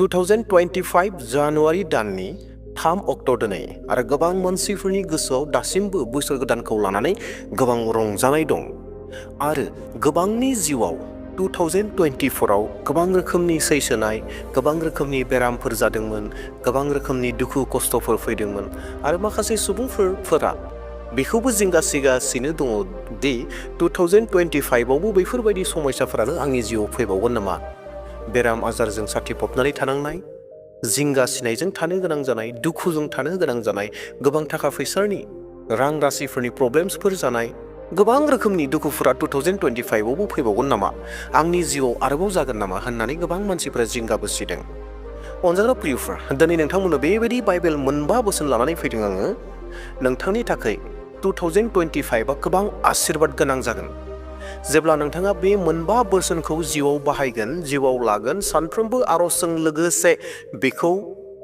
2025 जानुवारि दाननि 3 अक्ट' दिनै आरो गोबां मानसिफोरनि गोसोआव दासिमबो बोसोर गोदानखौ लानानै गोबां रंजानाय दं आरो गोबांनि जिउआव 2024 आव गोबां रोखोमनि सैसोनाय, गोबां रोखोमनि बेरामफोर जादोंमोन, गोबां रोखोमनि दुखु खस्थ'फोर फैदोंमोन आरो माखासे सुबुंफोरा बेखौबो जिंगासिगासिनो दङ दि 2025 आवबो बेफोरबायदि समस्याफोरानो आंनि जिउआव फैबावगोन नामा? बेराम आजारजों साथिफबनानै थानांनाय, जिंगा सिनायजों थानो गोनां जानाय, दुखुजों थानो गोनां जानाय, गोबां थाखा फैसानि रां राशिफोरनि प्रब्लेम्सफोर जानाय, गोबां रोखोमनि दुखुफोरा 2025 आवबो फैबावगोन नामा? आंनि जिउआव आरोबाव जागोन नामा होननानै गोबां मानसिफोरा जिंगाबोसिदों। अनजाग्रा प्रियफोर, दिनै नोंथांमोननो बेबायदि बाइबेल 5 बोसोन लानानै फैदों आङो। नोंथांनि थाखाय 2025 आ गोबां आशीर्बाद गोनां जागोन। जेब्ला नोंथाङा बे 5 बोसोनखौ जिउआव बाहायगोन, जिउआव लागोन, सानफ्रोमबो आरजजों लोगोसे बेखौ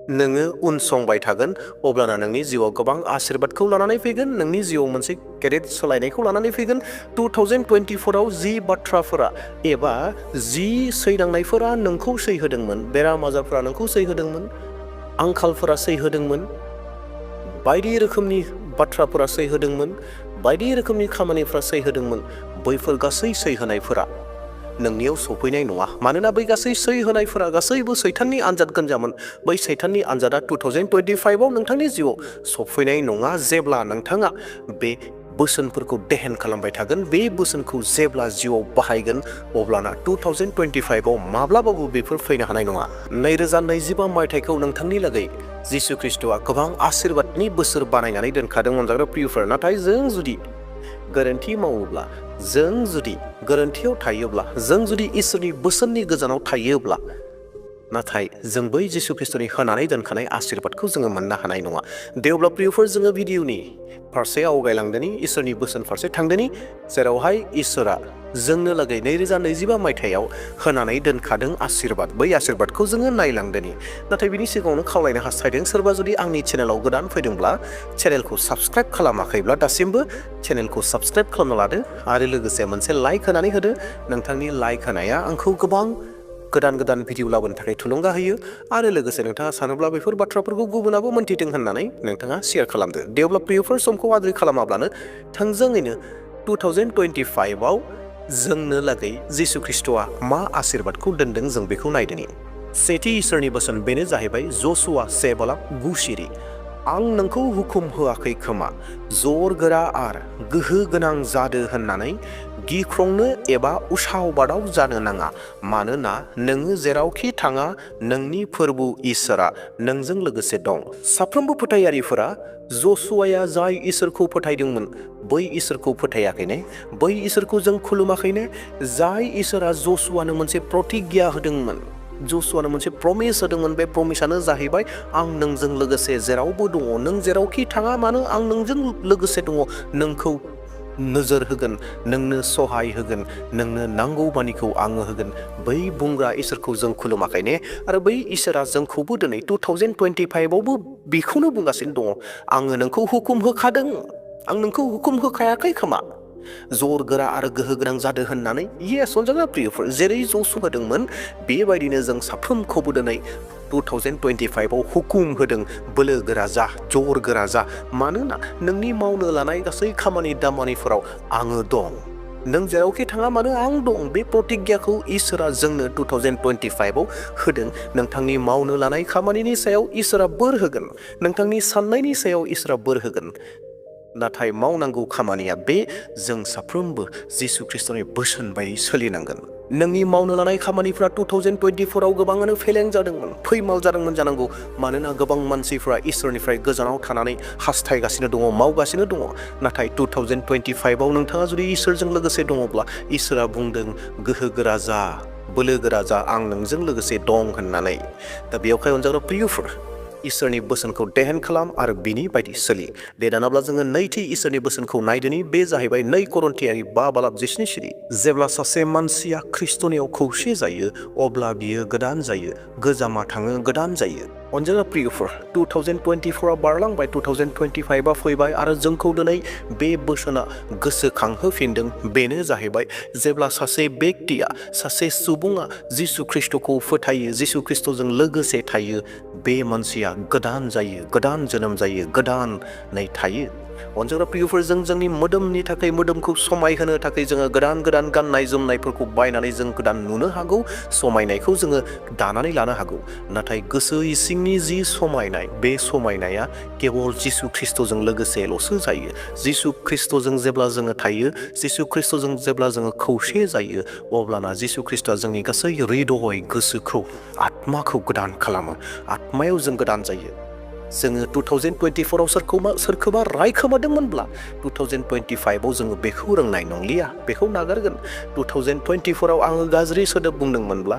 नोङो उनसंबाय थागोन, अब्लाना नोंनि जिउआव गोबां आशीर्बादखौ लानानै फैगोन, नोंनि जिउआव मोनसे गेदेर सोलायनायखौ लानानै फैगोन। 2024 आव जि बाथ्राफोरा एबा जि सैनांनायफोरा नोंखौ सैहोदोंमोन, बेराम आजारफोरा नोंखौ सैहोदोंमोन, आंखालफोरा सैहोदोंमोन, बायदि रोखोमनि बाथ्राफोरा सैहोदोंमोन, बायदि रोखोमनि खामानिफोरा सैहोदोंमोन, बैफोर गासै सैहोनायफोरा नोंनियाव सफैनाय नङा। मानोना बै गासै सैहोनायफोरा गासैबो सैताननि आनजाद गोनजामोन। बै सैताननि आनजादा 2025 आव नोंथांनि जिउआव सफैनाय नङा। जेब्ला नोंथाङा बे बोसोनफोरखौ देहेन खालामबाय थागोन, बे बोसोनखौ जेब्ला जिउआव बाहायगोन, अब्लाना 2025 आव माब्लाबाबो बेफोर फैनो हानाय नङा। 2025 मायथाइखौ नोंथांनि लागै जिसु ख्रिस्ट'आ गोबां आशीर्बादनि बोसोर बानायनानै दोनखादों अनजाग्रा प्रियफोर। नाथाय जों जुदि गोरोन्थि मावोब्ला, जों जुदि गोरोन्थियाव थायोब्ला, जों जुदि इसोरनि बोसोननि गोजानाव थायोब्ला, नाथाय जों बै जिसु ख्रिस्ट'नि होनानै दोनखानाय आशीर्बादखौ जोङो मोननो हानाय नङा। दे अब्ला प्रियफोर, जोङो भिडिअनि फारसे आवगायलांदोनि, इसोरनि बोसोन फारसे थांदोनि, जेरावहाय इसोरा जोंनो लागै 2025 मायथाइयाव होनानै दोनखादों आशीर्बाद। बै आशीर्बादखौ जोङो नायलांदोनि। नाथाय बिनि सिगाङावनो खावलायनो हास्थायदों, सोरबा जुदि आंनि चेनेलाव गोदान फैदोंब्ला, चेनेलखौ साबस्क्राइब खालामाखैब्ला दासिमबो चेनेलखौ साबस्क्राइब खालामना लादो आरो लोगोसे मोनसे लाइक होनानै होदो। नोंथांनि लाइक होनाया आंखौ गोबां गोदान भिडिअ लाबोनो थाखाय थुलुंगा होयो आरो लोगोसे नोंथाङा सानोब्ला बेफोर बाथ्राफोरखौ गुबुनाबो मोन्थिथों होननानै नोंथाङा शेयार खालामदो। दे अब्ला प्रियफोर, समखौ आद्रि खालामाब्लानो थोंजोङैनो 2025 आव जोंनो लागै जिसु ख्रिस्ट'आ मा आशीर्बादखौ दोनदों जों बेखौ नायदोनि। सेथि इसोरनि बोसोन, बेनो जाहैबाय जसुआ 7:9 सिरि। आं नोंखौ हुकुम होआखै खोमा, जर गोरा आरो गोहो गोनां जादो होननानै गिख्रंनो एबा उसाव बादाव जानो नाङा। मानोना नोङो जेरावखि थाङा, नोंनि फोरबो इसोरा नोंजों लोगोसे दं। साफ्रोमबो फोथायारिफोरा जसुआया जाय इसोरखौ फोथायदोंमोन, बै इसोरखौ फोथायाखैने? बै इसोरखौ जों खुलुमाखैने? जाय इसोरा जसुआनो मोनसे प्रतिज्ञा होदोंमोन, जसुआनो मोनसे प्रमिस होदोंमोन, बे प्रमिसआनो जाहैबाय आं नोंजों लोगोसे जेरावबो दङ, नों जेरावखि थाङा मानो आं नोंजों लोगोसे दङ, नोंखौ नोजोर होगोन, नोंनो सहाय होगोन, नोंनो नांगौ मानिखौ आङो होगोन। बै बुंग्रा इसोरखौ जों खुलुमाखै ने? आरो बै इसोरा जोंखौबो दिनै 2025 आवबो बेखौनो बुंगासिनो दङ, आङो नोंखौ हुकुम होखादों, आं नोंखौ हुकुम होखायाखै खोमा, जर गोरा आरो गोहो गोनां जादो होननानै। येस अनजाग्रा प्रियफोर, जेरै जसु होदोंमोन, बेबायदिनो जों साफ्रोमखौबो दिनै 2025 आव हुकुम होदों, बोलो गोरा जा, जर गोरा जा। मानोना नोंनि मावनो लानाय गासै खामानि दामानिफोराव आङो दं। नों जेरावखि थाङा मानो आं दं। बे प्रतिज्ञाखौ इसोरा जोंनो 2025 आव होदों। नोंथांनि मावनो लानाय खामानिनि सायाव इसोरा बोर होगोन, नोंथांनि साननायनि सायाव इसोरा बोर होगोन। नाथाय मावनांगौ खामानिया बे, जों साफ्रोमबो जिसु ख्रिस्ट'नि बोसोन बायदि सोलिनांगोन। नोंनि मावनो लानाय खामानिफ्रा 2024 आव गोबाङानो फेलें जादोंमोन, फैमाल जादोंमोन जानांगौ। मानोना गोबां मानसिफ्रा इसोरनिफ्राय गोजानाव थानानै हास्थायगासिनो दङ, मावगासिनो दङ। नाथाय 2025 आव नोंथाङा जुदि इसोरजों लोगोसे दङब्ला, इसोरा बुंदों गोहो गोरा जा, बोलो गोरा जा, आं नोंजों लोगोसे दं होननानै। दा बेयावहाय अनजाग्रा प्रियफोर, इसोरनि बोसोनखौ देहेन खालाम आरो बिनि बायदि सोलि। दे दानाब्ला जोङो नैथि इसोरनि बोसोनखौ नायदोनि। बे जाहैबाय 2 करन्थियारि 5:7 सिरि। जेब्ला सासे मानसिया ख्रिस्ट'नियाव खौसे जायो, अब्ला बियो गोदान जायो, गोजामा थाङो, गोदान जायो। अनजाना प्रियफोर 2024 बारलांबाय 2025 फैबाय आरो जोंखौ दिनै बे बोसोना गोसोखांहोफिनदों। बेनो जाहैबाय जेब्ला सासे बेक्तिया सासे सुबुङा जिसु ख्रिस्टखौ फोथायो, जिसु ख्रिस्टजों लोगोसे थायो, बे मानसिया गोदान जायो, गोदान जोनोम जायो, गोदानै थायो। अनजाग्रा प्रियफोर, जों जोंनि मोदोमनि थाखाय, मोदोमखौ समायहोनो थाखाय जोङो गोदान गोदान गाननाय जोमनायफोरखौ बायनानै जों गोदान नुनो हागौ, समायनायखौ जोङो दानानै लानो हागौ। नाथाय गोसो इसिंनि जि समायनाय, बे समायनाया केवल जिसु ख्रिस्टजों लोगोसेल'सो जायो। जिसु ख्रिस्टजों जेब्ला जोङो थायो, जिसु ख्रिस्टजों जेब्ला जोङो खौसे जायो, अब्लाना जिसु ख्रिस्टआ जोंनि गासै हृदय, गोसोखौ, आत्माखौ गोदान खालामो। आत्मायाव जों गोदान जायो। जोङो 2024 सोरखौबा रायखोमादोंमोनब्ला 2025 जोङो बेखौ रोंनाय नंलिया, बेखौ नागारगोन। 2024 आङो गाज्रि सोदोब बुंदोंमोनब्ला,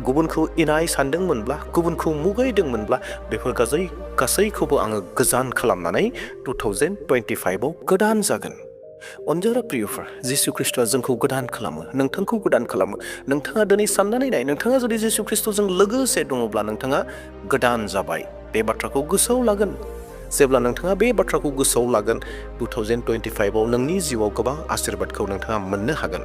गुबुनखौ इनाय सानदोंमोनब्ला, गुबुनखौ मुगैदोंमोनब्ला, बेफोर गासैखौबो आङो गोजान खालामनानै 2025 गोदान जागोन। अनजाग्रा प्रियफोर, जिसु ख्रिस्टआ जोंखौ गोदान खालामो, नोंथांखौ गोदान खालामो। नोंथाङा दिनै साननानै नाय, नोंथाङा जुदि जिसु ख्रिस्टजों लोगोसे दङब्ला नोंथाङा गोदान जाबाय। बे बाथ्राखौ गोसोआव लागोन। जेब्ला नोंथाङा बे बाथ्राखौ गोसोआव लागोन, 2025 नोंनि जिउआव गोबां आशीर्बादखौ नोंथाङा मोननो हागोन।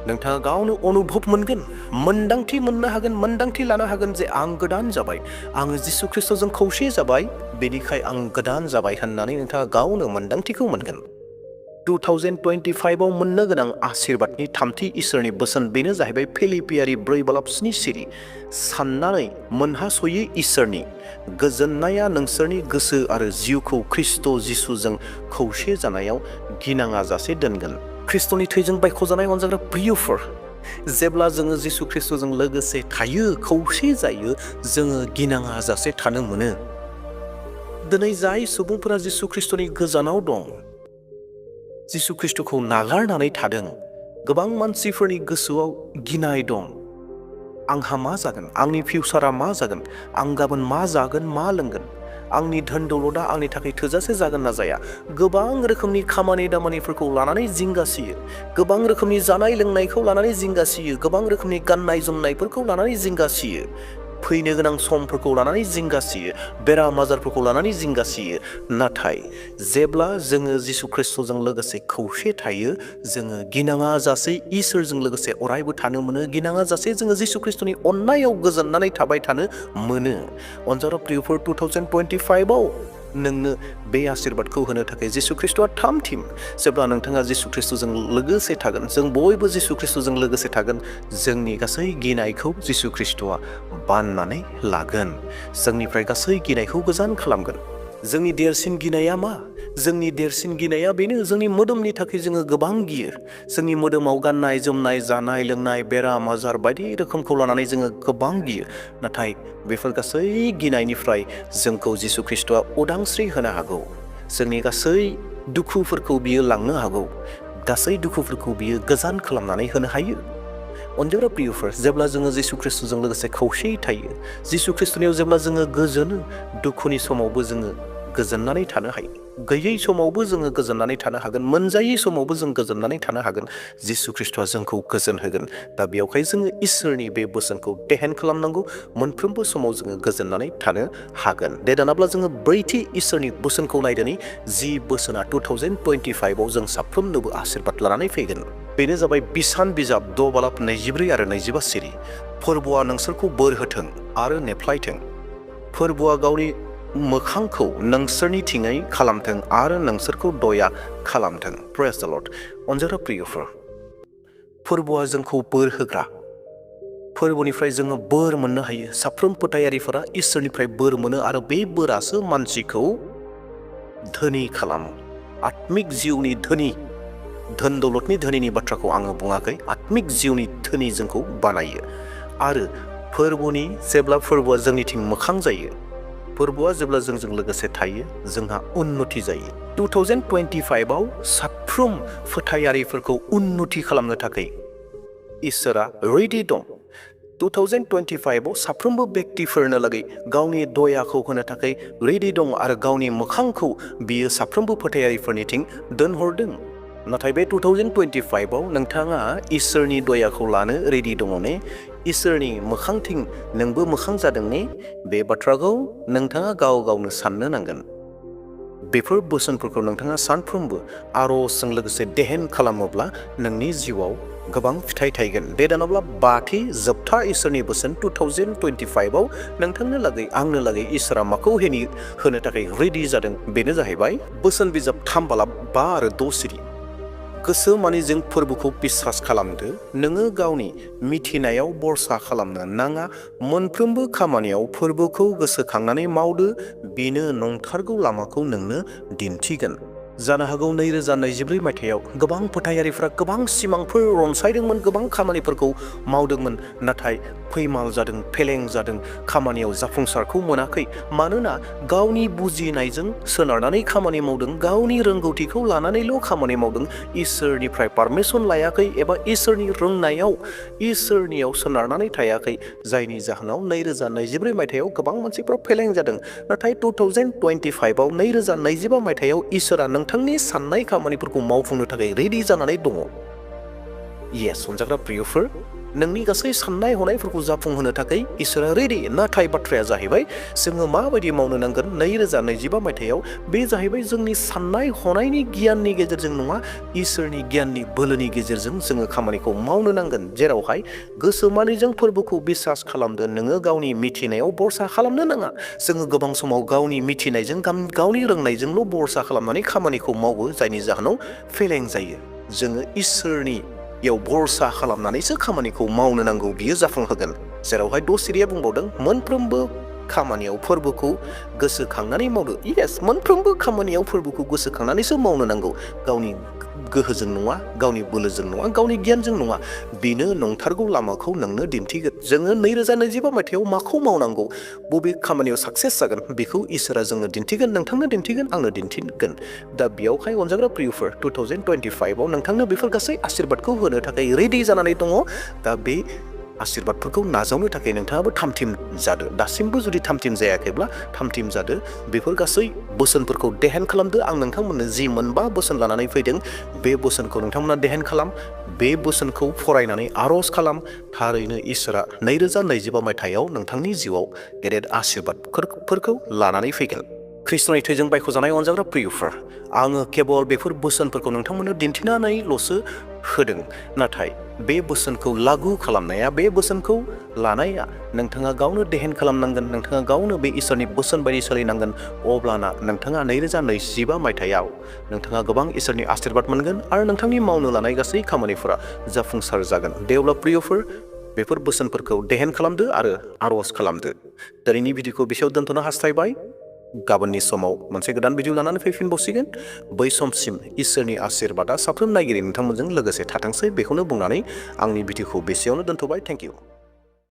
नोंथाङा गावनो अनुभब मोनगोन, मोन्दांथि मोननो हागोन, मोन्दांथि लानो हागोन जे आं गोदान जाबाय, आङो जिसु ख्रिस्टजों खौसे जाबाय, बेनिखाय आं गोदान जाबाय होननानै नोंथाङा गावनो मोन्दांथिखौ मोनगोन। 2025 मोननो गोनां आशीर्बादनि थामथि इसोरनि बोसोन, बेनो जाहैबाय फिलिपियारि 4:7। साननानै मोनहास'यै इसोरनि गोजोननाया नोंसोरनि गोसो आरो जिउखौ ख्रिस्ट' जिसुजों खौसे जानायाव गिनाङा जासे दोनगोन। ख्रिस्ट'नि थैजों बायख'जानाय अनजाग्रा प्रियफोर, जेब्ला जोङो जिसु ख्रिस्ट'जों लोगोसे थायो, खौसे जायो, जोङो गिनाङा जासे थानो मोनो। दिनै जाय सुबुंफोरा जिसु ख्रिस्ट'नि गोजानाव दं, जिसु ख्रिस्ट'खौ नागारनानै थादों, गोबां मानसिफोरनि गोसोआव गिनाय दं। आंहा मा जागोन? आंनि फिउचारा मा जागोन? आं गाबोन मा जागोन, मा लोंगोन? आंनि धोन दौलतआ आंनि थाखाय थोजासे जागोन ना जाया? गोबां रोखोमनि खामानि दामानिफोरखौ लानानै जिंगासियो, गोबां रोखोमनि जानाय लोंनायखौ लानानै जिंगासियो, गोबां रोखोमनि गाननाय जोमनायफोरखौ लानानै जिंगासियो, फैनो गोनां समफोरखौ लानानै जिंगासियो, बेराम आजारफोरखौ लानानै जिंगासियो। नाथाय जेब्ला जोङो जिसु ख्रिस्ट'जों लोगोसे खौसे थायो, जोङो गिनाङा जासे इसोरजों लोगोसे अरायबो थानो मोनो, गिनाङा जासे जोङो जिसु ख्रिस्ट'नि अननायाव गोजोननानै थाबाय थानो मोनो। अनजाग्रा प्रियफोर, 2025 नोंनो बे आशीर्बादखौ होनो थाखाय जिसु ख्रिस्ट'आ थामथिम। जेब्ला नोंथाङा जिसु ख्रिस्ट'जों लोगोसे थागोन, जों बयबो जिसु ख्रिस्ट'जों लोगोसे थागोन, जोंनि गासै गिनायखौ जिसु ख्रिस्ट'आ बाननानै लागोन, जोंनिफ्राय गासै गिनायखौ गोजान खालामगोन। जोंनि देरसिन गिनाया मा? जोंनि देरसिन गिनाया बेनो, जोंनि मोदोमनि थाखाय जोङो गोबां गियो। जोंनि मोदोमाव गाननाय जोमनाय, जानाय लोंनाय, बेराम आजार बायदि रोखोमखौ लानानै जोङो गोबां गियो। नाथाय बेफोर गासै गिनायनिफ्राय जोंखौ जिसु ख्रिस्ट'आ उदांस्रि होनो हागौ। जोंनि गासै दुखुफोरखौ बियो लांनो हागौ, गासै दुखुफोरखौ बियो गोजान खालामनानै होनो हायो। अनजाग्रा प्रियफोर, जेब्ला जोङो जिसु ख्रिस्ट'जों लोगोसे खौसेयै थायो, जिसु ख्रिस्ट'नियाव जेब्ला जोङो गोजोनो, दुखुनि समावबो जोङो गोजोननानै थानो हायो, गैयै समावबो जोङो गोजोननानै थानो हागोन, मोनजायै समावबो जों गोजोननानै थानो हागोन। जिसु ख्रिस्ट'आ जोंखौ गोजोन होगोन। दा बेयावहाय जोङो इसोरनि बे बोसोनखौ देहेन खालामनांगौ, मोनफ्रोमबो समाव जोङो गोजोननानै थानो हागोन। दे दानाब्ला जोङो ब्रैथि इसोरनि बोसोनखौ नायदोनि, जि बोसोना 2025 जों साफ्रोमनोबो आशीर्बाद लानानै फैगोन। बेनो जाबाय बिसान बिजाब 6:24 आरो 25 सिरि। फोरबोआ नोंसोरखौ बोर होथों आरो नेफ्लायथों। फोरबोआ गावनि मोखांखौ नोंसोरनिथिङै खालामथों आरो नोंसोरखौ दया खालामथों। प्रेज द लर्ड। अनजाग्रा प्रियफोर, फोरबोआ जोंखौ बोर होग्रा। फोरबोनिफ्राय जोङो बोर मोननो हायो। साफ्रोम फोथायारिफोरा इसोरनिफ्राय बोर मोनो आरो बे बोरासो मानसिखौ धोनि खालामो। आत्मिक जिउनि धोनि, धोन दौलतनि धोनिनि बाथ्राखौ आङो बुङाखै, आत्मिक जिउनि धोनि जोंखौ बानायो। आरो फोरबोनि जेब्ला फोरबोआ जोंनिथिं मोखां जायो, फोरबोआ जेब्ला जोंजों लोगोसे थायो, जोंहा उन्नति जायो। 2025 साफ्रोम फोथायारिफोरखौ उन्नति खालामनो थाखाय इसोरा रेडि दं। 2025 साफ्रोमबो बेक्तिफोरनो लागै गावनि दयाखौ होनो थाखाय रेडि दं आरो गावनि मोखांखौ बियो साफ्रोमबो फोथायारिफोरनिथिं दोनहरदों। नाथाय बे 2025 नोंथाङा इसोरनि दयाखौ लानो रेडि दङ ने? इसोरनि मोखांथिं नोंबो मोखां जादों ने बे बाथ्राखौ नोंथाङा गाव गावनो साननो नांगोन। बेफोर बोसोनफोरखौ नोंथाङा सानफ्रोमबो आरजजों लोगोसे देहेन खालामोब्ला नोंनि जिउआव गोबां फिथाइ थायगोन। बे दानावब्ला बाथि जोबथा इसोरनि बोसोन 2025 आव नोंथांनो लागै आंनो लागै इसोरा माखौ होनो थाखाय रेडि जादों बेनो जाहैबाय बोसोन बिजाब 3:5 आरो 6 सिरि। गोसो माने जों फोरबोखौ बिसास खालामदो, नोङो गावनि मिथिनायाव बरसा खालामनो नाङा, मोनफ्रोमबो खामानियाव फोरबोखौ गोसोखांनानै मावदो, बेनो नंथारगौ लामाखौ नोंनो दिन्थिगोन। जानो हागौ 2024 मायथाइयाव गोबां फोथायारिफ्रा गोबां सिमांफोर रनसायदोंमोन, गोबां खामानिफोरखौ मावदोंमोन, नाथाय फैमाल जादों, फेलें जादों, खामानियाव जाफुंसारखौ मोनाखै। मानोना गावनि बुजिनायजों सोनारनानै खामानि मावदों, गावनि रोंगौथिखौ लानानैल' खामानि मावदों, इसोरनिफ्राय पारमिसन लायाखै एबा इसोरनि रोंनायाव इसोरनियाव सोनारनानै थायाखै, जायनि जाहोनाव 2024 मायथाइयाव गोबां मानसिफ्रा फेलें जादों। नाथाय 2025 आव 2025 मायथाइयाव इसोरा नोंथांनि साननाय खामानिफोरखौ मावफुंनो थाखाय रेडि जानानै दङ। येस अनजाग्रा प्रियफोर, नोंनि गासै साननाय हनायफोरखौ जाफुंहोनो थाखाय इसोरा रेडि। नाथाय बाथ्राया जाहैबाय जोङो माबायदि मावनो नांगोन 2025 मायथाइयाव, बे जाहैबाय जोंनि साननाय हनायनि गियाननि गेजेरजों नङा, इसोरनि गियाननि बोलोनि गेजेरजों जोङो खामानिखौ मावनो नांगोन। जेरावहाय गोसोमानिजों फोरबोखौ बिसास खालामदो, नोङो गावनि मिथिनायाव बरसा खालामनो नाङा। जोङो गोबां समाव गावनि मिथिनायजों गावनि रोंनायजोंल' बरसा खालामनानै खामानिखौ मावो, जायनि जाहोनाव फेलें जायो। जोङो इसोरनियाव बरसा खालामनानैसो खामानिखौ मावनो नांगौ, बियो जाफुंहोगोन। जेरावहाय 6 सिरिया बुंबावदों मोनफ्रोमबो खामानियाव फोरबोखौ गोसोखांनानै मावदो। येस, मोनफ्रोमबो खामानियाव फोरबोखौ गोसोखांनानैसो मावनो नांगौ, गावनि गोहोजों नङा, गावनि बोलोजों नङा, गावनि गियानजों नङा, बेनो नंथारगौ लामाखौ नोंनो दिन्थिगोन। जोङो 2025 मायथाइयाव माखौ मावनांगौ, बबे खामानियाव साक्सेस जागोन, बेखौ इसोरा जोंनो दिन्थिगोन, नोंथांनो दिन्थिगोन, आंनो दिन्थिगोन। दा बेयावहाय अनजाग्रा प्रियफोर 2025 आव नोंथांनो बेफोर गासै आशीर्बादखौ होनो थाखाय रेडि जानानै दङ। दा बे आशीर्बादफोरखौ नाजावनो थाखाय नोंथाङाबो थामथिम जादो। दासिमबो जुदि थामथिम जायाखैब्ला थामथिम जादो। बेफोर गासै बोसोनफोरखौ देहेन खालामदो। आं नोंथांमोननो जि 5 बोसोन लानानै फैदों, बे बोसोनखौ नोंथांमोना देहेन खालाम, बे बोसोनखौ फरायनानै आरज खालाम। थारैनो इसोरा 2025 मायथाइयाव नोंथांनि जिउआव गेदेर आशीर्बादफोरखौ लानानै फैगोन। ख्रिस्ट'नि थैजों बायख'जानाय अनजाग्रा प्रियफोर, आङो केबल बेफोर बोसोनफोरखौ नोंथांमोननो दिन्थिनानैल'सो होदों, नाथाय बे बोसोनखौ लागु खालामनाया, बे बोसोनखौ लानाया नोंथाङा गावनो देहेन खालामनांगोन, नोंथाङा गावनो बे इसोरनि बोसोन बायदि सोलिनांगोन। अब्लाना नोंथाङा 2025 मायथाइयाव नोंथाङा गोबां इसोरनि आशीर्बाद मोनगोन आरो नोंथांनि मावनो लानाय गासै खामानिफोरा जाफुंसार जागोन। दे अब्ला प्रियफोर, बेफोर बोसोनफोरखौ देहेन खालामदो आरो आरज खालामदो। दिनैनि भिडिअखौ बेसेयाव दोनथ'नो हास्थायबाय। गाबोननि समाव मोनसे गोदान भिडिअ लानानै फैफिनबावसिगोन। बै समसिम इसोरनि आशीर्बादा साफ्रोम नायगिरि नोंथांमोनजों लोगोसे थाथोंसै, बेखौनो बुंनानै आंनि भिडिअखौ बेसेयावनो दोनथ'बाय। Thank you.